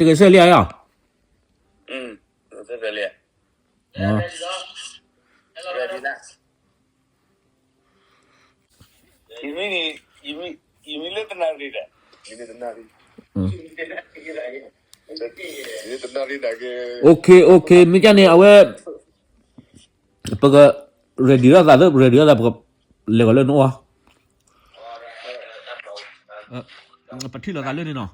တဂဲၤဆၢလံဧါ, ယမံလၢတနၣ်ရံၣ်ဒီး, ယမံလၢတနၣ်ရံၣ်, OK OK မ့ၢ်ကန့ၣ် အဝဲ ပက ready ထီၣ်သးလၢ ready ထီၣ်သး ပကလဲၤဂီၤလၢနအိၣ်, ပထံၣ်လိာ်သးလၢန့ၣ်နီၤ,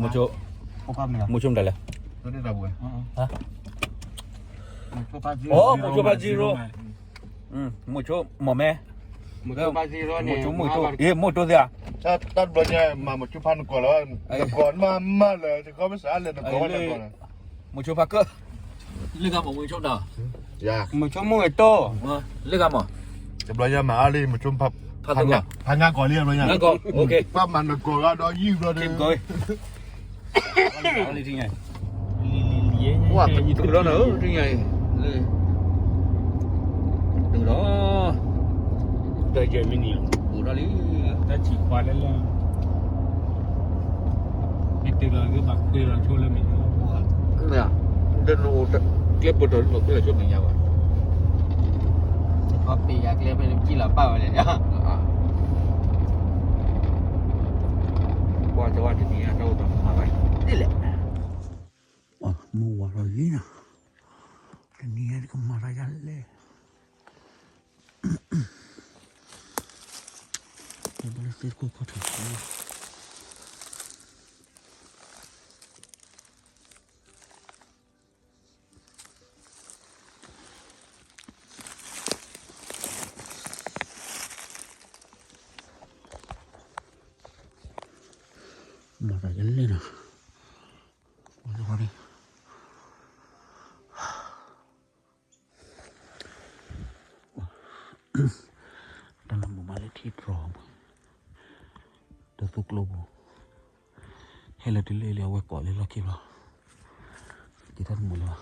မိၤဆိမတၤလဲၣ်, မိၤဆိမတၤလဲၣ်, မိၤဆိမီၢ်မဲ, မိၤဆိမုၢ်တိၢ်, မိၤဆိသ့ဧါ, တၢ်တဘျီညါ မၤမိၤဆိဖါနကိးလီၤ, နကိးမၤမၤလၢ တခီမ့ၢ်စးလဲၣ်နကိးဝဲနကိးလီၤ, မိၤဆိဖါကၢၢ်, လၢဂၤမး မိၤဆိမတၤ, မိၤဆိမုၢ်တိၢ်, လၢဂၤမး, တဘျီညါမၤအါလံ မိၤဆိဖါ, ဖါညါကိးလံ တဘျီညါ, ပှၤမၤနကိးဂၤဒီးယုၢ်ဘျီဒီး ပှၤပတုၤလီၤနၤဧၢ တညါအံၤ, တုၤလီၤ, တယဲၢ်မံးနံး, အိၣ်ဒီးလံ, တၢ်ဆံးခွါလဲၣ်လၢ, မ့ၢ်တုၤလီၤဂ့ၢ်ဘၣ်ခွဲလီၤဆိလၢမဲာ်ညါ, ဒီးနအိၣ်ကျဲပတီၢ်လၢနအိၣ်ခွဲလီၤဆိမဲာ်ညါဘၣ်, ခီပ့ၤယၤကျဲဖဲနကံၣ်လီၤပာ်ဝဲလဲၣ်, ကွၢ်တဝါတနံၤအတၢ်အိၣ်ဒီးမၤဘၣ်, ဒ်လဲၣ်, မုၢ်ဝါလီၤလံနီၤ, တနံၤအံၤကမၤသးယါလဲၣ်, ဘၣ်လၢသ့ၣ်ခိၣ်ခီၣ်ထံး မၤသးယါလဲၣ်နီၤ, တၢ်လၢမုာ်မးလၢထံတြီၤပူၤ, တသူကျိပူၤ, ဟဲလၢတလၢလၢအဝဲကိးလၢလီၢ်ခံလီၤ, ယတၢ်တမုာ်လၢၤ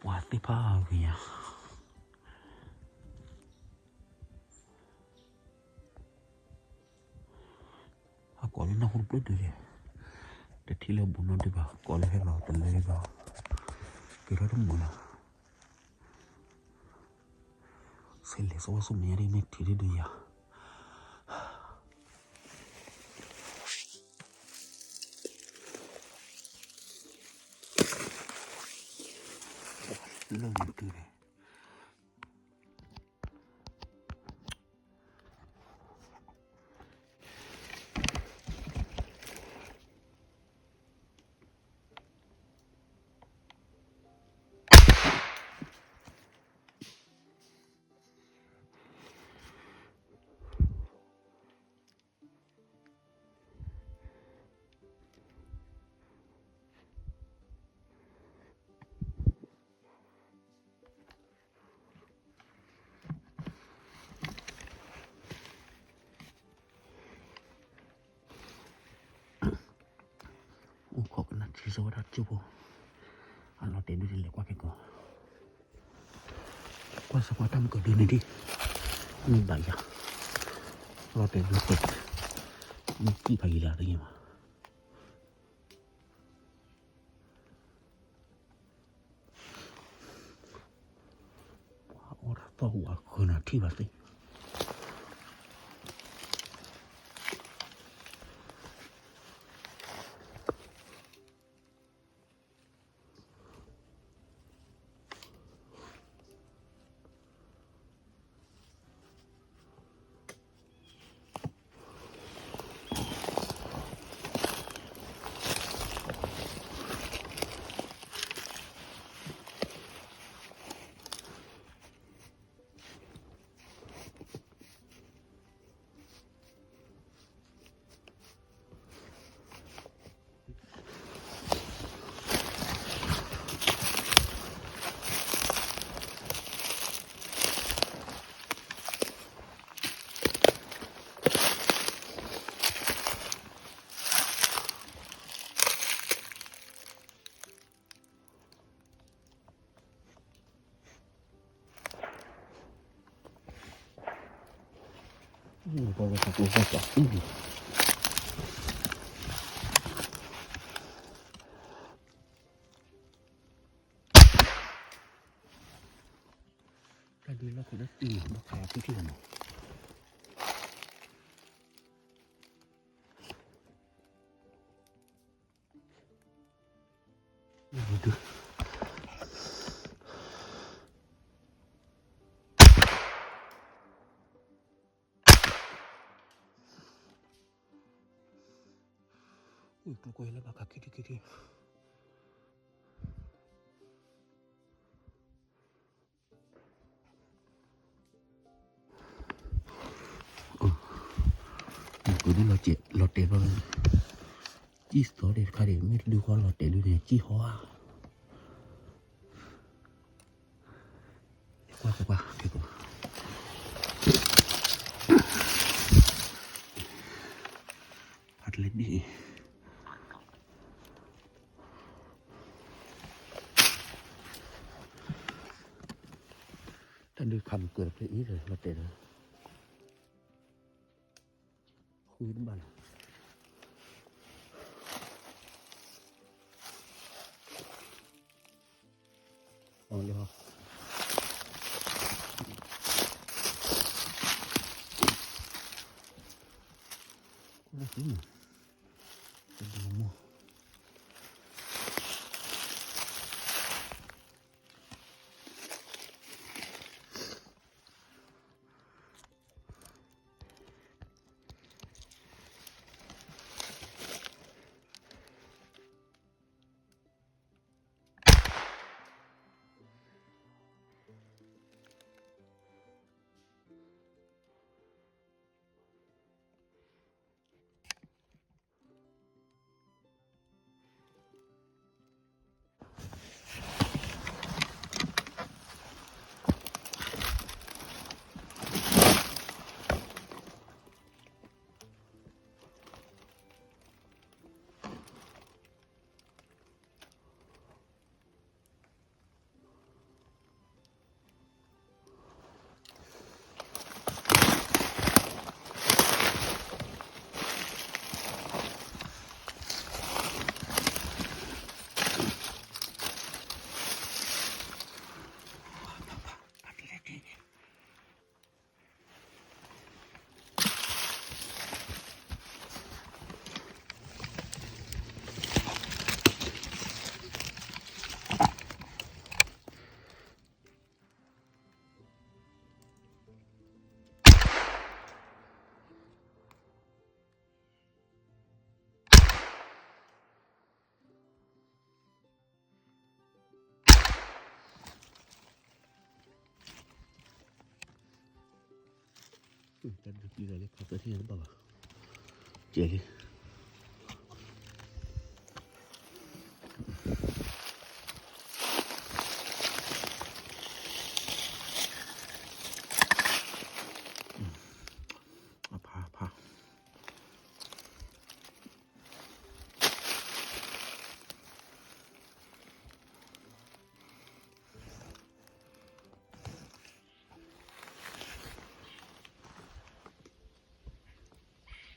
ဘၣ်, ပှၤသ့ၣ်ဖးဂ့ၤညါ အကိးလၢနၢ်ဟူတဘျုးဒုးလဲၣ်, တထံၣ်လၢဘူးနီတဘျီဘၣ်, ကိးလၢဟဲလီၤတလၢဘၣ်, ကဲထီၣ်တမုာ်လၢၤ, ဆဲးလဲၤဆိဝဲဆိမဲာ်ညါဒ်မ့ၢ်ထံၣ်ဒုဒုယၤ, လၢၢ်မုၢ်တုၤလဲၣ် အိၣ်ခိးကနၣ်ထံဆိဝဲဒၣ်ကၠိဖိ, အလီၤတဲာ်ဒုးတလဲၤကွၢ်က့ၤကီး, ကွၢ်စၢၤကွၢ်တၢ်မုၢ်ကဒုန့ၣ်ဒံး, မ့ၢ်ဘၣ်ယၤ, လီၤတဲာ်ဒုးတဲာ်, မ့ၢ်ကံၣ်ဖးယံၤလၢတညါဘၣ်. ပှၤအိၣ်ဒၣ်သီၣ်ဝးဃၢၤနၤထံၣ်ဘၣ်သ့ၣ်. ပဝဲသးကျိဖးကီးအံၤ တၢ်ဒုးလီၢ်ခိၣ်လၢတံၢ်န့ၣ် ဘၣ်ခးလီၤထံထံလီၤမး. ဒုး အူၣ် ကျိကွဲလၢဘၣ်ခးခံထံခံထံ မ့ၢ်ကိးဒုလီၤတဲာ်ဘျီ ကံၢ်သီဒံးတခါဒံး မ့ၢ်တဒုဃီလီၤတဲာ်ဒုန့ၣ် ကံၢ်ဟီဧါ. ကွၢ်ကွၢ်ကွၢ် ဖးတလဲဒ်အံၤ တၢ်ဒုးခးမုၢ်ကၢၤတဖျၢၣ်အံၤ လီၤတဲာ်ဒီး ဃုတဘၣ်လီၤ. အီၤလၢ ခိၣ်လၢသံမး တဒိးမး. တၢ်ဒုးကံၢ်ဂၤလၢခီပၢၢ်ထံၣ်တဘၣ်ဘၣ်. ကဲလံ အဖါဖါ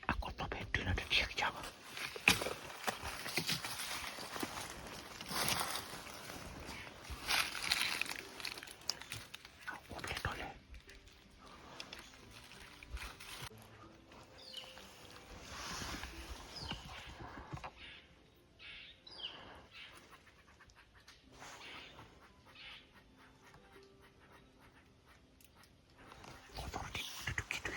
အကီၢ်ပီၣ်ဖဲဒုးလီၤတထံၣ်ကစၢ်ဘၣ်. အကီၢ်ဖဲထီၣ်လဲၣ်. ကီၢ်သီၣ်တထံၣ် တဒုးကံၢ်ဒုး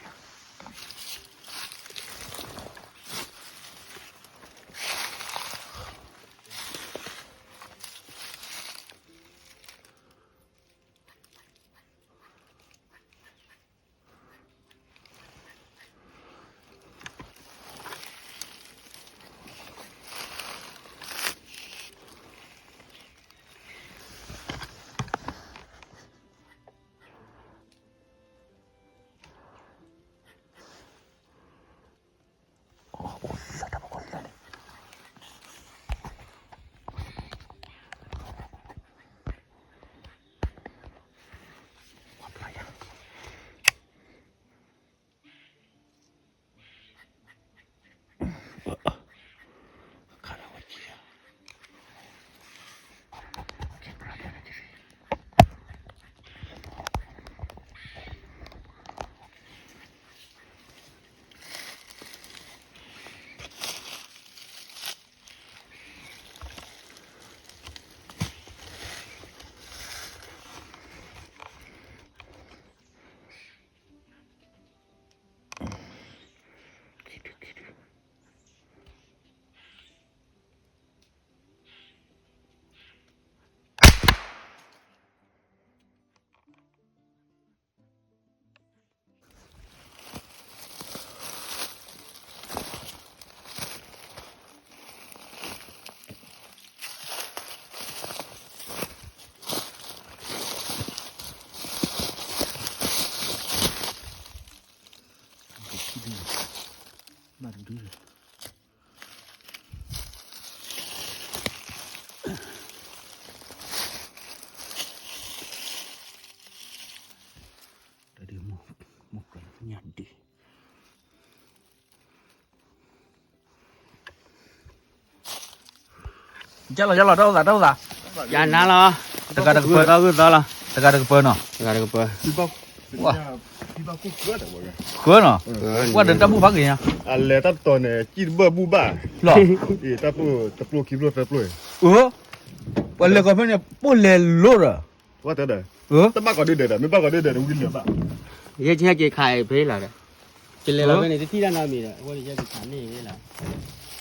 ယၤ. ဒု, ဘၣ်တဒု, တၢ်ဒုးမူ, မူကညၣ်ဒုး ကၢ်လီၤ ကၢ်လီၤ တၢ်အိၣ်သး တၢ်အိၣ်သး, ယၤနၤလီၤ, တဂၤတကပၢၤ, တၢ်ဂုၢ်သီလီၤ, တဂၤတကပၢၤနီၤ, တဂၤတကပၢၤ, ဃၢနီၤ, ကွၢ်ဒီးတၢ်ဘူၣ်ဖးက့ၤညါ, အလဲၤတၢ်တတီၤန့ၣ် ကံၣ်တဘၢၣ်ဘူၣ်ဘၣ်, လီၤ, တၢ်ပိၢ်တပျိခံပျိသၢပျိ, ပှၤလဲၤကီၢ်ဖဲန့ၣ် ပိၢ်လဲၤလိဒီး, တဘၣ်ကီးဒုဒီး မ့ၢ်ဘၣ်ကီးဒုဒီး ဝံၤလၢၤဘၣ်, ယဲကဟဲက့ၤခးဖဲလီၤဒီး, ယလဲၤလီၤဖဲန့ၣ် တထံၣ်တၢ်နီတမံၤဒီး အဃိန့ၣ် ယဲက့ၤခးန့ၢ်ဖဲလီၤ,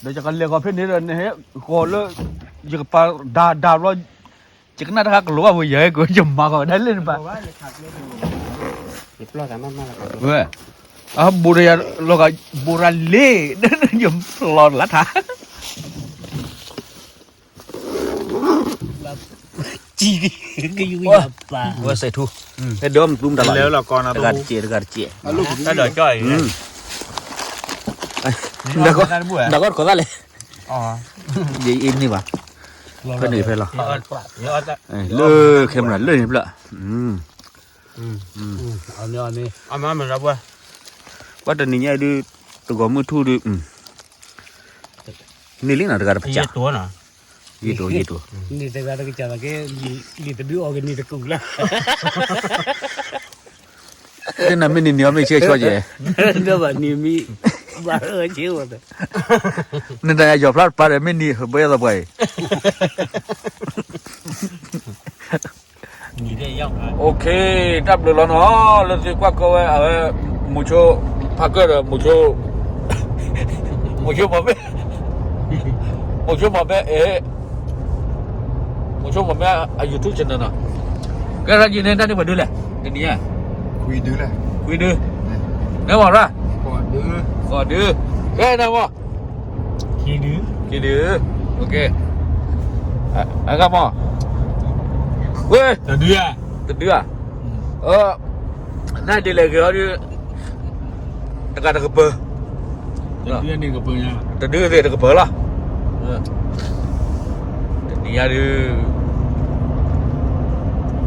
ဒီးယကလဲၤကီးဖဲန့ၣ်ဒီး နဟဲဃီၤလၢ ယကပၤဒါဒါဘျီ, ယကနၣ်တၢ်ခါကလိၤဘၣ်ဝဲ ယဲကယမၤကီးဒၣ်လဲၣ်နပၤ, ဝဲ, အဘူးဒီးယလီၤကဘိရၤလ့, ယလီၤလၢထါ ဝဲစဲးထူ, ဟဲဒိးမတူမ်တၢ်လီၤ, တဂၤတစဲး တဂၤတစဲး, တၢ်ဒီးကၠီၣ်အံၤ, ဒၣ်ကီၢ်တခိးသၣ်လဲၣ်, ယအ့န့ၢ်ဘၣ်, ဖဲန့ၣ်ဖဲလီၤ, လၢ camera လၢန့ၣ်ဖျၢၣ်, ပှၤတနံၤညါအံၤဒုး, တဂီၤမုၢ်ထူၣ်ဒုး, န့ၢ်လံနီၤ တဂၤတပစၢ်, ယံာ်တိၤ ယံာ်တိၤ, န့ၣ်တဂၤတကစၢ်သးကဲ, လံာ်တဒုအီၤကန့ၢ်တကူာ်လၢ, သ့ၣ်နၤမ့ၢ်နံၤနံၤအီၤမ့ၢ်ဆဲးဆီကဲ, ဒီးဘၣ်နံၤမံၤ, ဘၣ်အၢဆ့ဝဲ, နတၢ်ယၤယီၤဖျါတပၤဒီး မ့ၢ်နံၤဟၢဘၢယၤသပှၢ်အံၤ OK, တၢ်ဘျုးလီၤနီၤ, လၢသုကွၢ်ကီဝဲ အဝဲ, မုဆိ, ဖးကၢၢ်ဒီး မုဆိ, မုဆိမီၤမဲ, မုဆိမီၤမဲ, မုဆိမီၤမဲ အ YouTube channel နီၤ, ကဲထီၣ်က့ၤန့ၣ် တၢ်န့ၢ်ပှဲၤဒုလဲၣ်, တနံၤညါ, ခွံဒု, ခွံဒု, နဲမီၤရၣ်, ဃိးဒု, ဃိးဒု, ကဲန့ၣ်မီၤ ခံဒု, ခံဒု, OK, အဂၤမီၤ, ဝဲ, တဒုဧါ, တဒုဧါ, နဒ်လဲၣ်ဂ့ၤဟီဒု, တဂၤတကပၢၤ, တဒုသ့ၣ်တကပၢၤလီၤ, တနံၤညါဒု,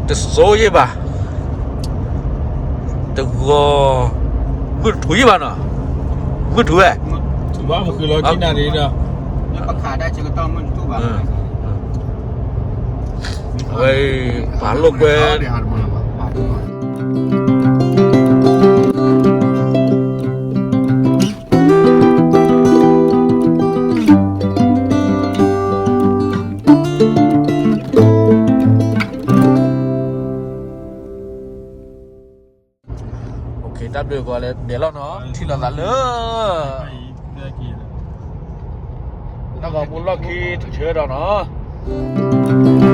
တစိယ့ၢ်ဘၣ်, တဂီၤ, မုၢ်တထူယ့ၢ်ဘၣ်နီၤ, မုၢ်ထူဝဲ, ထူဘၣ်မုၢ်ဃုလီၤကံနၤဒ်ဒီး, အဝဲ, ပာ်လိာ်ကွဲ တၢ်ဘျုးကီးလဲၤဒဲးလီၤနီၤ ထံၣ်လိာ်သးလၢ တၢ်ဂီၤမူလီၢ်ခံတဆၢဒီးနီၤ